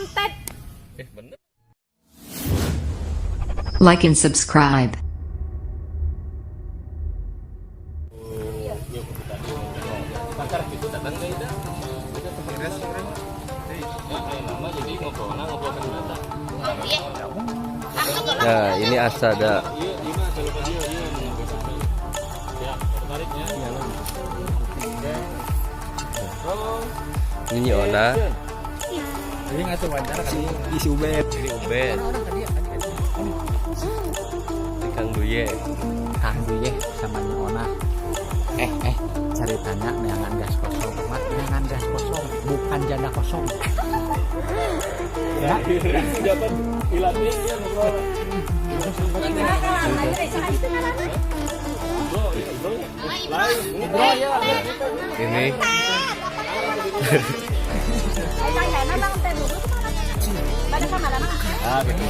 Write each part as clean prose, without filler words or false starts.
Konten. Bener. Like and subscribe. Nah, ini Asada. Ini Ona. Ini nggak tuh wawancara si si Ubed. Ini Ubed. Ini Kang Duye. Kang Duye sama Nyi Ona. Ceritanya neangan gas kosong. Mat, neangan gas kosong, bukan janda kosong. Ya. Dapat ilatnya dia ngobrol. Ini. Ah, gitu.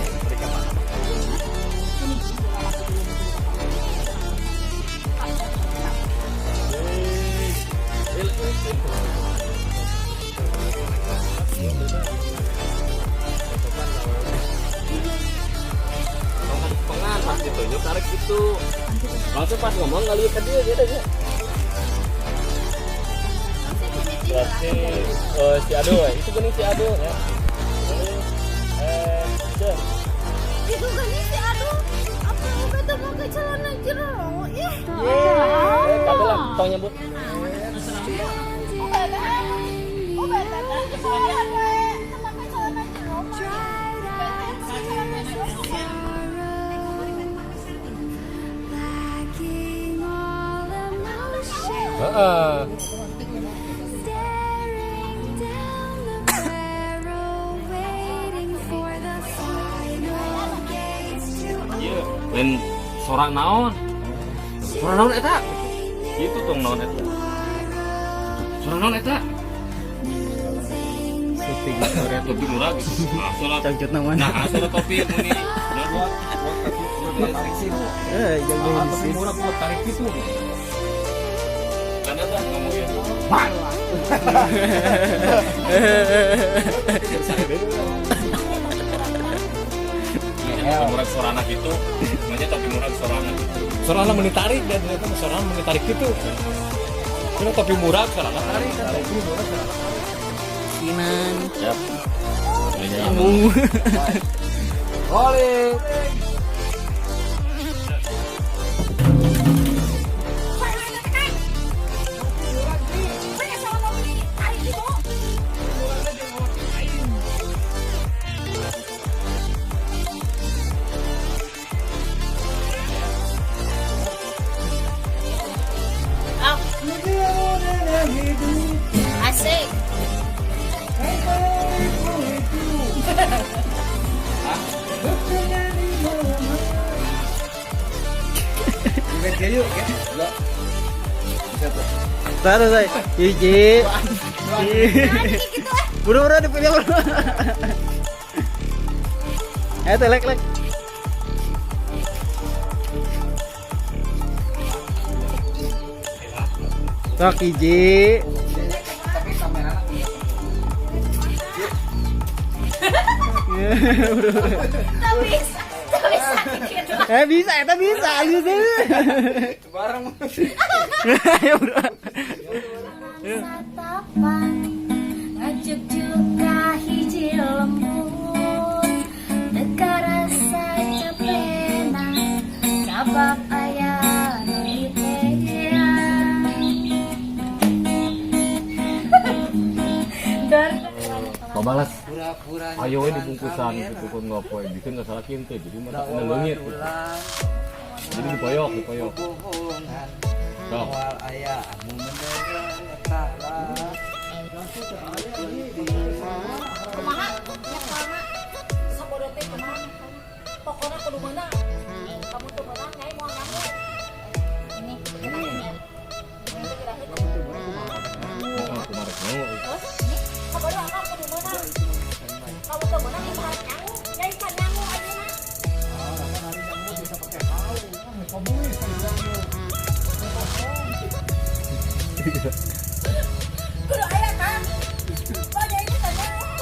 Pas ditunjuk tarik gitu. Langsung pas ngomong nggak lihat ke dia gitu ya. Berarti si Ado, itu bening si Ado ya. Itu gini si Ado. Apa itu pakai celana jero? Ih. Kabel lah, tong nyebut. Oh, pakai celana jero. Heeh. Iya, lain sorang naon. Sorang naon eta? Itu tong naon eta. Sorang naon eta? Topi murah gitu. Nah, solat. Cangcut namanya. Nah, solat topi muni. Jangan Topi murah buat tarik gitu. Karena tuh ngomongin. Topi murah sorana gitu. Makanya topi murah sorana gitu. Sorana menitarik dan ternyata sorana menitarik gitu. Karena topi murah sorana tarik. Topi murah sorana tarik. Kinan. Siap. Nyambung. Rolling. Asik. Taruh saya. Hiji. Buru-buru dipilih buru. Lek lek. Sok hiji. Bisa, eta bisa, gitu. Bareng. Ya bro. Ngajuk-juk hiji lembut teka rasa capena sabab aya nu diteang. Balas. Ayo ini bungkusan gitu pun ngopoy bikin nggak salah kinte jadi mata kena leungit gitu. Jadi dipoyok, dipoyok. Sok. Kumaha? Nyekelna sabodo teh kumaha? Pokona kudu meunang. Kamu tuh meunang, nyai moal nyamu. Ini ya. Ini kira-kira. Kumaha nyamu. Terus ini sabodo akang kudu meunang. Kamu tuh meunang ieu nyamu, nyai can nyamu ayeuna. Kudu aya kan? Oh, nyai teh can nyamu.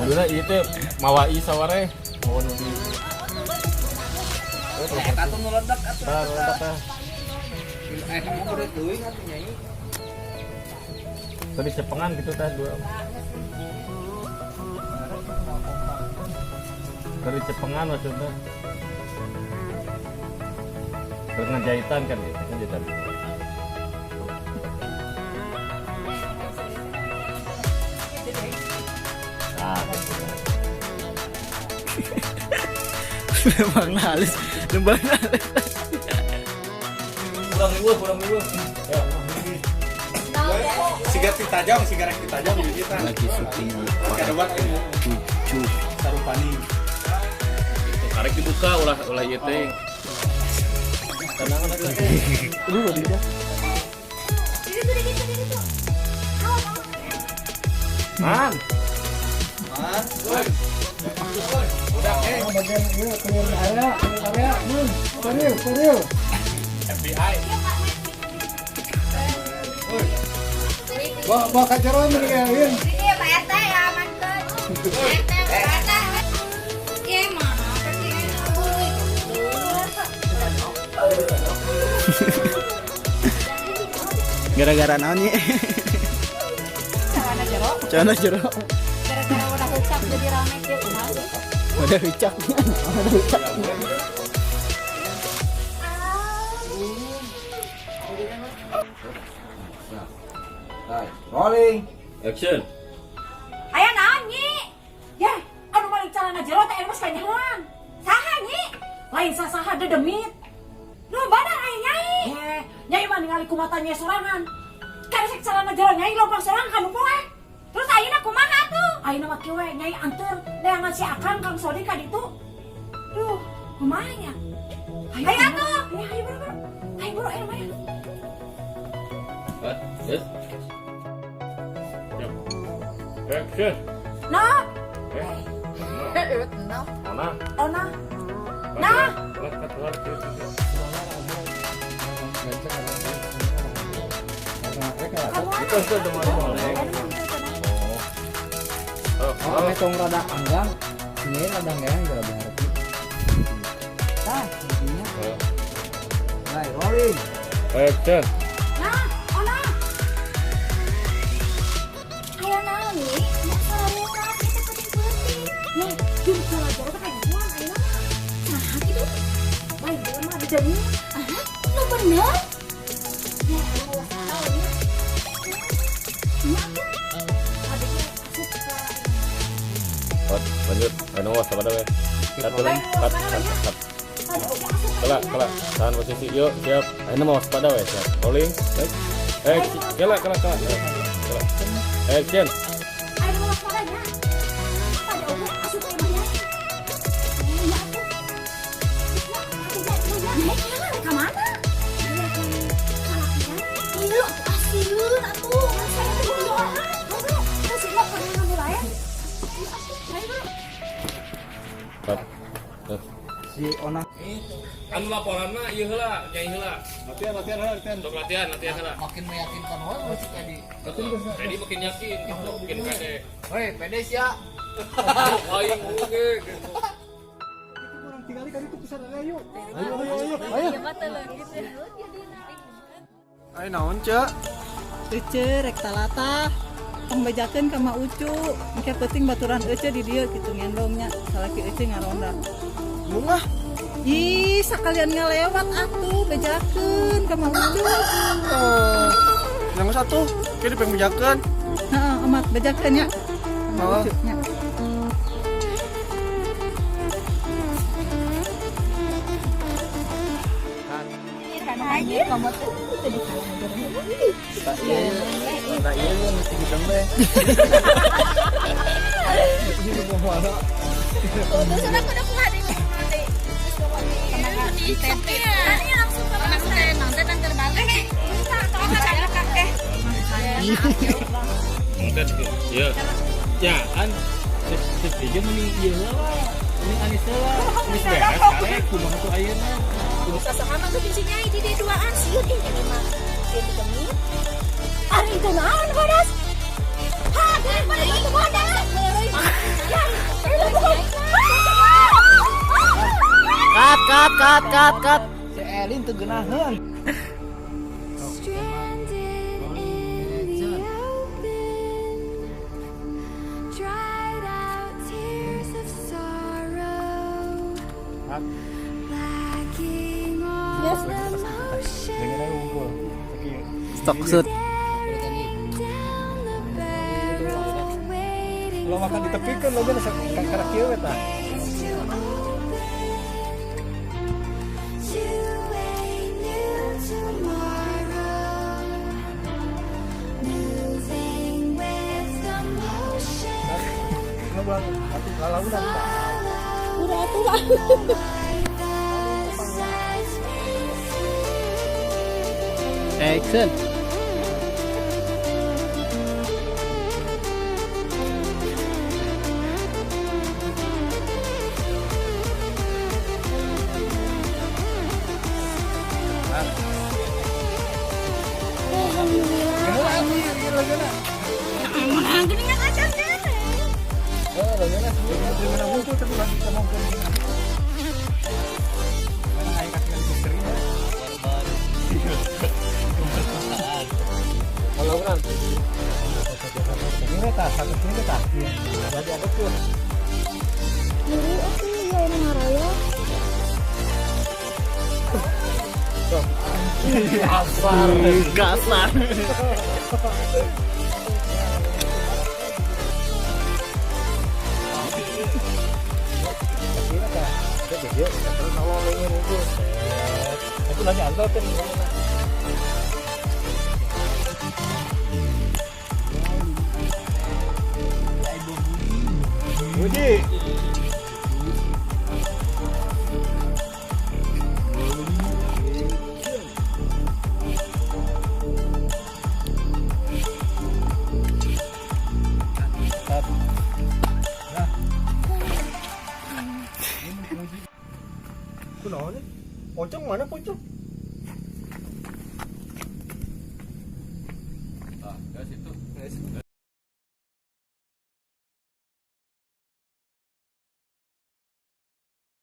Kuduna ieu teh mawa ieu sawareh, mawa nu di Eta tuh nu ledak atuh. Tah, ledak tah. Kamu kudu teuing atuh nyai. Tadi cepengan gitu tah dua. Tadi cepengan maksudnya. Terus ngajahitan kan gitu, ngajahitan. Nah, gitu. Lembang halus, lembang halus. Kurang riweuh, kurang riweuh. Ya. Sigar ditajong, sigar ditajong di kita. Lagi syuting Kadebat ini lucu. sarupani. Itu karek dibuka ulah ulah ieu teh. Tenang atuh. Lu udah. Gitu gitu gitu. Man. Man, woi. Udah, eh. Bagian ieu keluar area, area, mun. Serius, serius. FBI. Bawa bawa kaceron ini kayak Ini Pak RT ya amankeun. RT, Pak RT. Iya mana? Gara-gara naon nih? Celana jero. Celana jero. Gara-gara udah ucap jadi rame kieu kumaha. Udah ucap. Udah ucap. Rolling. Action. Aya naon nyi? Ya, anu maling celana jero teh geus kanyahoan. Saha nyi? Lain sasaha dedemit. Nu badar aya nyai. Eh, nyai mah ningali ku mata nyai sorangan. Karesek celana jero nyai lompang sorangan kanu poe. Terus ayeuna kumaha tuh? Ayeuna mah kieu we nyai anteur neangan si Akang Kang Sodi ka ditu. Duh, kumaha nya? Ayo atuh. Ya, ayo buru buru. Ayo buru ayo mah. Cut. Yes. Siap. Action. Nah, Eh. Ona. Ona. Nah. Cut, cut, cut, cut. Itu itu teman-teman. Oh. Oh, ame tong rada anggang. Ini rada anggang rada ngerti. Tah, begini. Nah, rolling. Action. Nah, Ona. Ayo naon nih? Masalah murah kita penting-penting. Nih, jeung celana jero teh kanyahoan ayeuna mah. Saha kitu? Baik, dia mah dijamin. Aha, nu bener. Ya, anu tahu nya. Nya tuh. Adiknya asup ka Cut, lanjut. Ayo waspada we. Cut, cut, cut, cut. Kela, kela. Tahan posisi. Yuk, siap. Ayo mau waspada we, siap. Rolling. Baik. Kela, kela, kela. Kela. Action. Ayo waspadanya. Tadi oge asup ka imahnya. Nya tuh. Ya, atuh nya, nya. Ka mana? Iya, asieun atuh. Saya teh kudu. Terus ieu pernah mulai. Ayo bro. Cut. Cut. Si Ona. Anu laporan mah ieu heula, nyai heula. Latihan, latihan, latihan. Untuk latihan, latihan heula. Makin meyakinkan wae si Edi. Tadi makin yakin gitu, makin pede. Hei, pede sia. Aing oge gitu. Kurang tinggali kan itu pisan ayo. Ayo ayo ayo. Ayo. Ayo naon, Cek? Ece rek talata tong bejakeun ka Ma Ucu engke peuting baturan Ece di dieu kitu ngendongnya salaki Ece ngaronda. Mungah. Ih, sakalian ngalewat atuh bejakeun ka Ma Ucu. Oh. Yang satu, kayak dipengen bejakeun. Heeh, amat bejakeun nya. Ka Ma Oh. Ucu nya. Nah, iya lu mesti hidung deh. Iya. Ya, kan cek ieu mending ieu heula. Mending anis heula. Geus beres karek kumaha tuh ayeuna. Sasaha mah geus bisi nyai di dieu duaan sieun ih ini mah. Sieun digemit. Ari itu naon bodas? Ha, geuning pada itu bodas. Ya, Cut cut cut cut. Si Elin teu geunaheun. Stranded in the open, dried out tears of sorrow, lacking all emotion, Stok shoot. staring down the barrel, waiting Kalau makan for di tepi kan lo kan karena kieu we tah. gates to open to a new tomorrow, moving with the motion. Lo bulan atuh lalaunan tah. Follow the light that sets me free. Action. Menang geuningan acan keneh. Oh, lagana gimana wungkul tapi lagi ngomongkeun. Mana aya kaki misteri. Kalau urang ini tah satu sini tah. Jadi ada tuh. Nyeri atuh ya ini ngaraya. Kasar. Kasar. Terus nolong ini wungkul. Itu lagi antal kan. Uji. Kunaon nih? Pocong mana pocong?